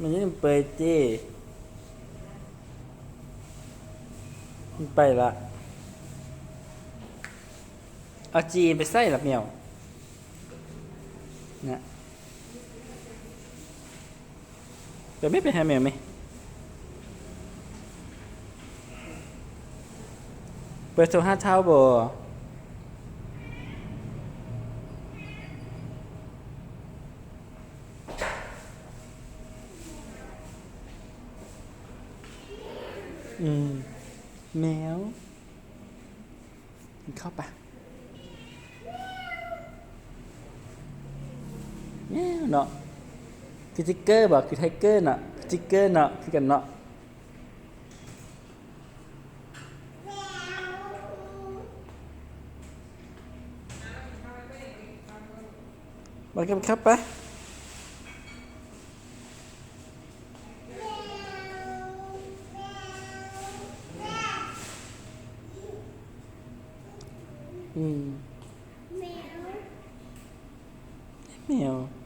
ມັນຍັງເປີດເດ້ ມັນໄປລະ. ເອົາຈີໄປໃສລະແມວນະ? ໄປແມະ ໄປຫາແມວແມະ. ເປີດໂທຫາທ້າວບໍ່? ອືມ ແມວ ກິນເຂົ້າປະ? ແມວເນາະ ຄືທິກເກີບໍ່? ຄືໄທເກີເນາະ ຄືທິກເກີເນາະ ຄືກັນເນາະ. ມາກັນຄັບປະ. ອືມ ແມວ ແມວ.